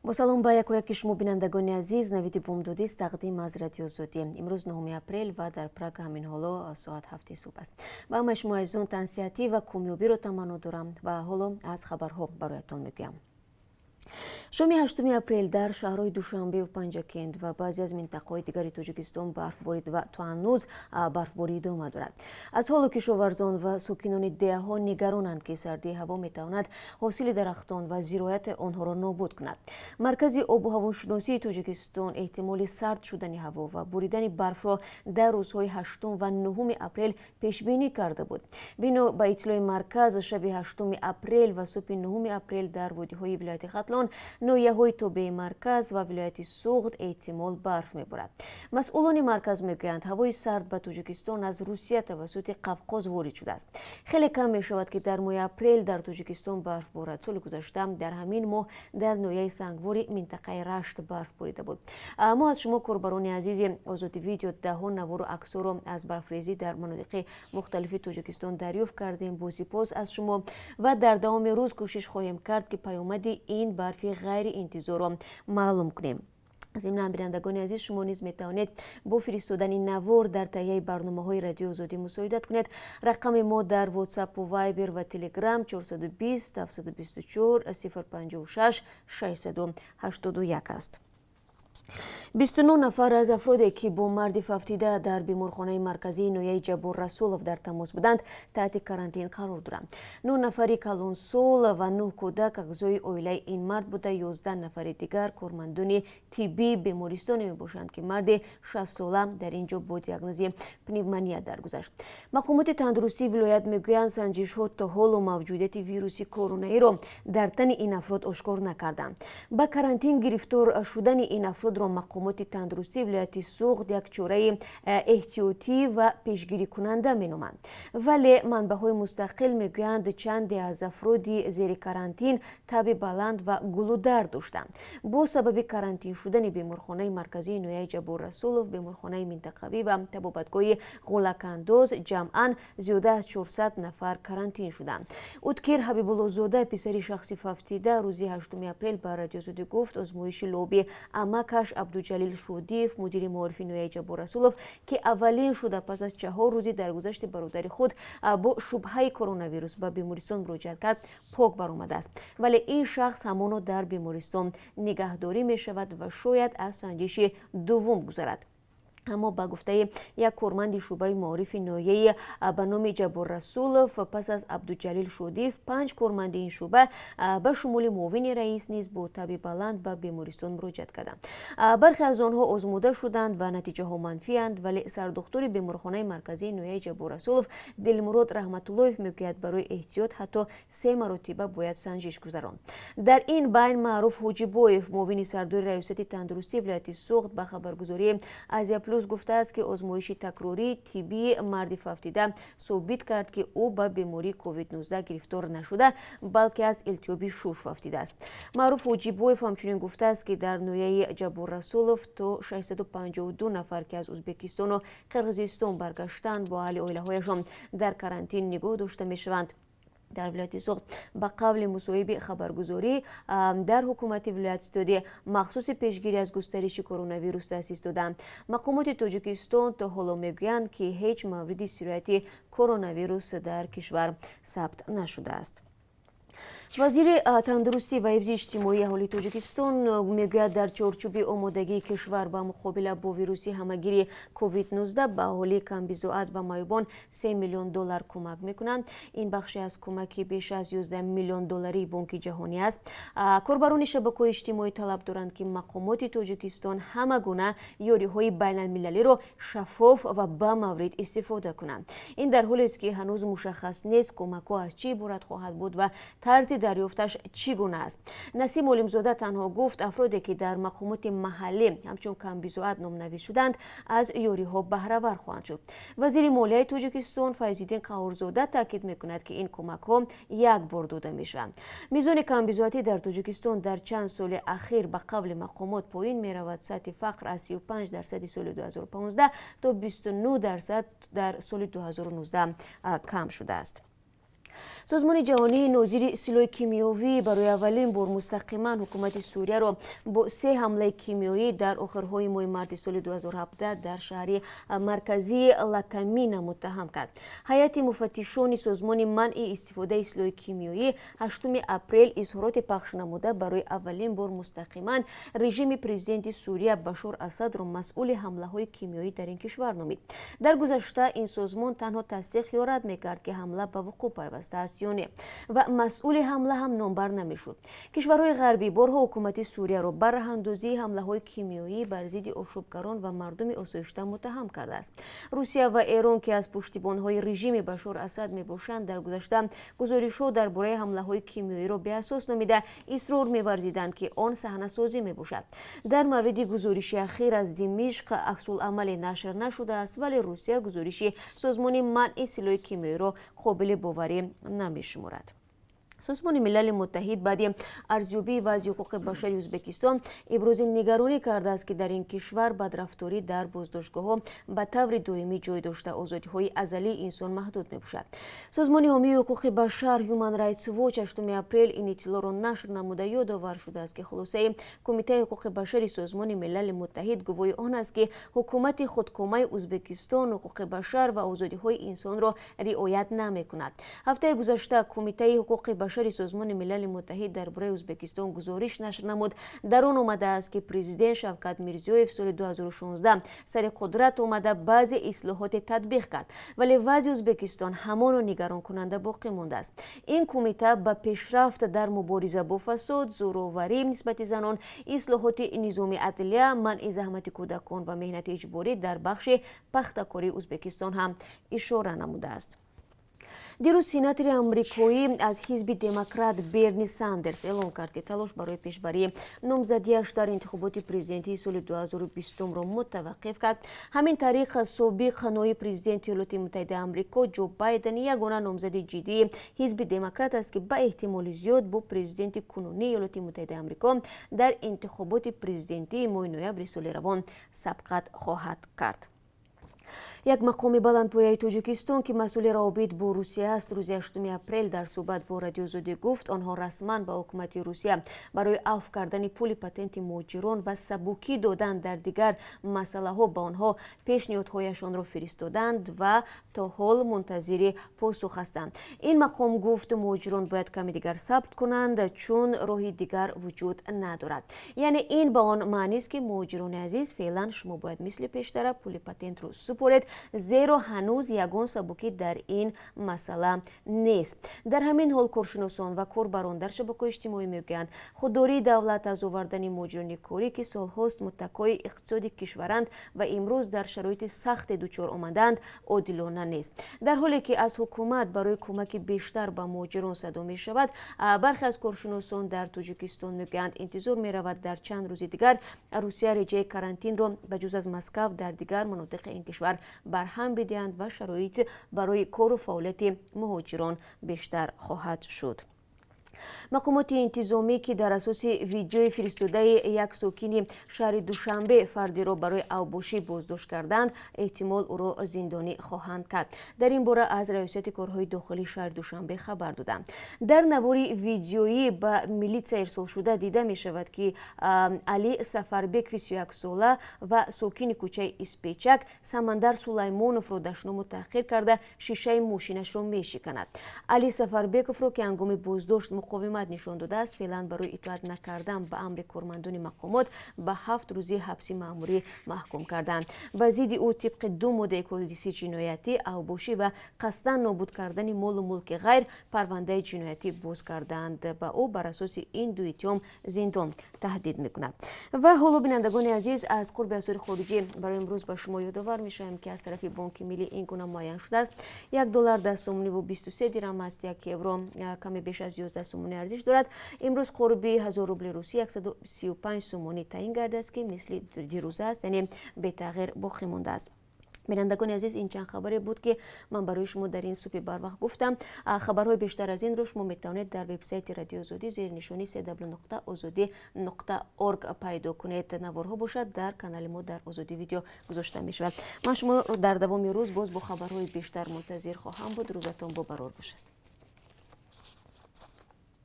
Бо салом ба якояки шумо, бинандагони азиз. Навиди бомдодист, тақдим аз Радиои Озодӣ. Имрӯз 9 апрел ва дар Прага ҳамин ҳоло соат 7-и субҳ аст. Ба ҳамаи шумо азизон тансиҳатӣ ва комёбиро таманно дорам ва ҳоло аз хабарҳо бароятон мегӯям. Шоми 8 апрел дар шаҳрҳои Душанбеву Панҷакент ва баъзе аз минтақаҳои дигари Тоҷикистон барф борид ва то ҳанӯз барфборӣ идома дорад. Аз ҳоло кишоварзон ва сокинони деҳаҳо нигаронанд, ки сардии ҳаво метавонад ҳосили дарахтон ва зироати онҳоро нобуд кунад. Маркази обу ҳавошиносии Тоҷикистон эҳтимоли сард шудани ҳаво ва буридани барфро дар рӯзҳои 8 ва 9 апрел пешбинӣ карда буд. Бино ба иттилои марказ, шаби 8 апрел ва субҳи 9 апрел дар водиҳои вилояти Хатлон, ноҳияҳои тобеи марказ ва вилояти Суғд эҳтимол барф меборад. Масъулони марказ мегӯянд, ҳавои сард ба Тоҷикистон аз Русия тавассути Қавқоз ворид шудааст. Хеле кам мешавад, ки дар моҳи апрел дар Тоҷикистон барф борад. Соли гузашта дар ҳамин моҳ дар ноҳияи Сангвори минтақаи Рашт барф борида буд. Мо аз шумо, корбарони азизи Озоди Видео, даҳҳо навору аксҳоро аз барфрезӣ дар манотиқи мухталифи Тоҷикистон дарёфт кардем. Бо сипос аз шумо ва дар давоми рӯз кӯшиш хоҳем кард, ки паёмади ин барфи ғайриинтизорро маълум кунем. Зимнан, бинандагони азиз, шумо низ метавонед бо фиристодани навор дар таҳияи барномаҳои Радиои Озодӣ мусоидат кунед. Рақами мо дар Ватсапу Вайбер ва Телеграм 420 724 056 681 аст. 29 нафар аз афроде, ки бо марди фавтида дар беморхонаи марказии ноҳияи Ҷаббор Расулов дар тамос буданд, таҳти карантин қарор доранд. Нӯҳ нафари калонсол ва нӯҳ кӯдак аъзои оилаи ин мард буда, 11 нафари дигар кормандони тиббии бемористоне мебошанд, ки марди 60-сола дар ин ҷо бо диагнози пневмония даргузашт. Мақомоти тандурустии вилоят мегӯянд, санҷишҳо то ҳоло мавҷудияти вируси коронаиро дар тани ин афрод ошкор накарданд. Ба карантин гирифтор шудани ин афродро мақомоти тандурустии вилояти Суғд як чораи эҳтиётӣ ва пешгирикунанда меноманд, вале манбаъҳои мустақил мегӯянд, чанде аз афроди зери карантин таби баланд ва гулудард доштанд. Бо сабаби карантин шудани беморхонаи марказии ноҳияи Ҷаббор Расулов, беморхонаи минтақавӣ ва табобатгоҳи Ғулакандоз ҷамъан зиёда аз 400 нафар карантин шуданд. Уткир Ҳабибуллозода, писари шахси фавтида, рӯзи 8 апрел ба Радиои Озодӣ гуфт, озмоиши луоби амакаш Абдуҷалил Шодиев, мудири маорифи ноҳияи Ҷаббор Расулов, ки аввалин шуда пас аз 4 рӯзи даргузашти бародари худ бо шубҳаи коронавирус ба бемористон муроҷиат кард, пок баромадааст, вале ин шахс ҳамоно дар бемористон нигаҳдорӣ мешавад ва шояд аз санҷиши дуввум гузарад. Аммо ба гуфтаи як корманди шӯъбаи маорифи ноҳияи ба номи Ҷаббор Расулов, пас аз Абдуҷалил Шодиев панҷ корманди ин шӯъба, ба шумули муовини раис, низ бо таби баланд ба бемористон муроҷиат карданд. Бархе аз онҳо озмуда шуданд ва натиҷаҳо манфианд, вале сардухтури беморхонаи марказии ноҳияи Ҷаббор Расулов Дилмурод Раҳматуллоев мегӯяд, барои эҳтиёт ҳатто се маротиба бояд санҷиш гузаронд. Дар ин байн Маъруф Ҳоҷибоев, муовини сардори раёсати тандурустии вилояти Суғд, ба хабаргузории Азия Плюс гуфтааст, ки озмоиши такрории тиббии марди фавтида собит кард, ки ӯ ба бемории COVID-19 гирифтор нашуда, балки аз илтиҳоби шуш фавтидааст. Маъруф Ҳоҷибоев ҳамчунин гуфтааст, ки дар ноҳияи Ҷаббор Расулов то 652 нафар, ки аз Ӯзбекистону Қирғизистон баргаштанд, бо аҳли оилаҳояшон дар карантин нигоҳ дошта мешаванд. Дар вилояти Суғд, ба қавли мусоҳиби хабаргузорӣ, дар ҳукумати вилоят ситоди махсуси пешгирӣ аз густариши коронавирус таъсис доданд. Мақомоти Тоҷикистон то ҳоло мегӯянд, ки ҳеҷ мавриди сирояти коронавирус дар кишвар сабт нашудааст. Вазири тандурустӣ ва ҳифзи иҷтимоии аҳолии Тоҷикистон мегӯяд, дар чорчӯби омодагии кишвар ба муқобила бо вируси ҳамагири COVID-19 ба аҳолии камбизоат ва маъюбон 3 миллион доллар кӯмак мекунанд. Ин бахше аз кӯмаки беш аз 11 миллион долларии Бонки Ҷаҳонӣ аст. Корбарони шабакаҳои иҷтимоӣ талаб доранд, ки мақомоти Тоҷикистон ҳама гуна ёриҳои байналмилалиро шаффоф ва ба маврид истифода кунанд. Ин дар ҳолест, ки ҳанӯз мушаххас нест, кӯмакҳо аз чӣ иборат хоҳад буд ва тарзи дарёфташ чӣ гуна аст. Насим Олимзода танҳо гуфт, афроде, ки дар мақомоти маҳаллӣ ҳамчун камбизоат номнавис шуданд, аз ёриҳо баҳравар хоҳанд шуд. Вазири молияи Тоҷикистон Файзиддин Қаҳҳорзода таъкид мекунад, ки ин кӯмакҳо як бор дода мешаванд. Мизони камбизоатӣ дар Тоҷикистон дар чанд соли ахир, ба қавли мақомот, поин меравад. Сатҳи фақр аз 35 дарсади соли 2015 то 29% дар соли 2019 кам шудааст. Созмони ҷаҳонии нозири силоҳи кимиёвӣ барои аввалин бор мустақиман ҳукумати Сурияро бо се ҳамлаи кимиёӣ дар охирҳои моҳи марти соли 2017 дар шаҳри марказии Латамина муттаҳам кард. Ҳайати муфаттишони созмони манъи истифодаи силоҳи кимиёӣ 8 апрел изҳороте пахш намуда, барои аввалин бор мустақиман режими президенти Сурия Башор Асадро масъули ҳамлаҳои кимиёӣ дар ин кишвар номид. Дар гузашта ин созмон танҳо тасдиқ ё рад мекард, ки ҳамла ба вуқӯъ пайвастааст ё не, ва масъули ҳамла ҳам номбар намешуд. Кишварҳои ғарбӣ борҳо ҳукумати Сурияро ба раҳандозии ҳамлаҳои кимиёӣ бар зидди ошӯбгарон ва мардуми осоишта муттаҳам кардааст. Русия ва Эрон, ки аз пуштибонҳои режими Башор Асад мебошанд, дар гузашта гузоришҳо дар бораи ҳамлаҳои кимиёиро беасос номида, исрор меварзиданд, ки он саҳнасозӣ мебошад. Дар мавриди гузориши ахир аз Димишқ аксулъамале нашр нашудааст, вале Русия гузориши созмони манъи силоҳи кимиёиро қобили боварӣ намешуморад. Созмони Милали Муттаҳид баъди арзёбии вазъи ҳуқуқи башари Ӯзбекистон ибрози нигаронӣ кардааст, ки дар ин кишвар бадрафторӣ дар боздоштгоҳҳо ба таври доимӣ ҷой дошта, озодиҳои азалии инсон маҳдуд мебошад. Созмони ҳомии ҳуқуқи башар Human Rights Watch 8 апрел ин иттилоъро нашр намуда, ёдовар шудааст, ки хулосаи Кумитаи ҳуқуқи башари Созмони Милали Муттаҳид гувоҳи он аст, ки ҳукумати худкомаи Ӯзбекистон ҳуқуқи башар ва озодиҳои инсонро риоят намекунад. Ҳафтаи гузашта Кумитаи ҳуқуқи башари Созмони Милали Муттаҳид дар бораи Ӯзбекистон гузориш нашр намуд. Дар он омадааст, ки президент Шавкат Мирзиёев соли 2016 сари қудрат омада, баъзе ислоҳоте татбиқ кард, вале вазъи Ӯзбекистон ҳамоно нигаронкунанда боқӣ мондааст. Ин кумита ба пешрафт дар мубориза бо фасод, зӯроварӣ нисбати занон, ислоҳоти низоми адлия, манъи заҳмати кӯдакон ва меҳнати иҷборӣ дар бахши пахтакории Ӯзбекистон ҳам ишора намудааст. Дирӯз сенатори амрикоӣ аз ҳизби Демократ Берни Сандерс эълон кард, ки талош барои пешбарии номзадиаш дар интихоботи президентии соли 2020-ро мутаваққиф кард. Ҳамин тариқ, собиқ ноиби президенти Иёлоти Муттаҳидаи Амрико Ҷо Байден ягона номзади ҷиддии ҳизби Демократ аст, ки ба эҳтимоли зиёд бо президенти кунунии Иёлоти Муттаҳидаи Амрико дар интихоботи президентии моҳи ноябри соли равон сабқат хоҳад кард. Як мақоми баландпояи Тоҷикистон, ки масъули равобит бо Русия аст, рӯзи 8 апрел дар суҳбат бо Радиои Озодӣ гуфт, онҳо расман ба ҳукумати Русия барои афв кардани пули патенти муҳоҷирон ва сабукӣ додан дар дигар масъалаҳо ба онҳо пешниҳодҳояшонро фиристоданд ва то ҳол мунтазири посух ҳастанд. Ин мақом гуфт, муҳоҷирон бояд каме дигар сабр кунанд, чун роҳи дигар вуҷуд надорад. Яъне ин ба он маънист, ки муҳоҷирони азиз, феълан шумо бояд мисли пештара пули патентро супоред, зеро ҳанӯз ягон сабукӣ дар ин масъала нест. Дар ҳамин ҳол, коршиносон ва корбарон дар шабакаҳои иҷтимоӣ мегӯянд, худдории давлат аз овардани муҳоҷирони корӣ, ки солҳост муттакои иқтисоди кишваранд ва имрӯз дар шароити сахте дучор омадаанд, одилона нест. Дар ҳоле ки аз ҳукумат барои кӯмаки бештар ба муҳоҷирон садо мешавад, бархе аз коршиносон дар Тоҷикистон мегӯянд, интизор меравад, дар чанд рӯзи дигар Русия реҷаи карантинро ба ҷуз аз Москав дар дигар манотиқи ин кишвар барҳам бидиҳанд ва шароит барои кору фаъолияти муҳоҷирон бештар хоҳад шуд. Мақомоти интизомӣ, ки дар асоси видеои фиристодаи як сокини шаҳри Душанбе фардиро барои авбошӣ боздошт карданд, эҳтимол ӯро зиндонӣ хоҳанд кард. Дар ин бора аз Раёсати корҳои дохилии шаҳри Душанбе хабар доданд. Дар навори видеоӣ ба милитсия ирсолшуда дида мешавад, ки Али Сафарбекови 31-сола ва сокини кӯчаи Испечак Самандар Сулаймоновро дашному таҳқир карда, шишаи мошинашро мешиканад. Али Сафарбековро, ки ҳангоми боздошт муқовимат нишон додааст, феълан барои итоат накардан ба амри кормандони мақомот ба 7 рӯзи ҳабси маъмурӣ маҳкум карданд. Ба зидди ӯ тибқи ду моддаи Кодекси ҷиноятӣ, авбошӣ ва қасдан нобуд кардани молу мулки ғайр, парвандаи ҷиноятӣ боз карданд. Ба ӯ бар асоси ин ду иттиҳом зиндон таҳдид мекунад. Ва ҳоло, бинандагони азиз, аз қурби асъори хориҷӣ барои имрӯз ба шумо ёдовар мешавем, ки аз тарафи Бонки Миллӣ ин гуна муайян шудааст: 1 доллар 10 сомониву 23 дирам аст, 1 евро каме беш аз 11 сомонӣ арзиш дорад. Имрӯз қурби 1000 рубли русӣ 135 сомонӣ таъин гардааст, ки мисли дирӯза аст, яъне бетағйир боқӣ мондааст. Бинандагони азиз, ин чанд хабаре буд, ки ман барои шумо дар ин субҳи барвақт гуфтам. Хабарҳои бештар аз инро шумо метавонед дар вебсайти Радиои Озодӣ зери нишони cw.ozodi.org пайдо кунед. Наворҳо бошад, дар канали мо дар Озодӣ Видео гузошта мешавад. Ман шумо дар давоми рӯз боз бо хабарҳои бештар мунтазир хоҳам буд. Рӯзатон бобарор бошад.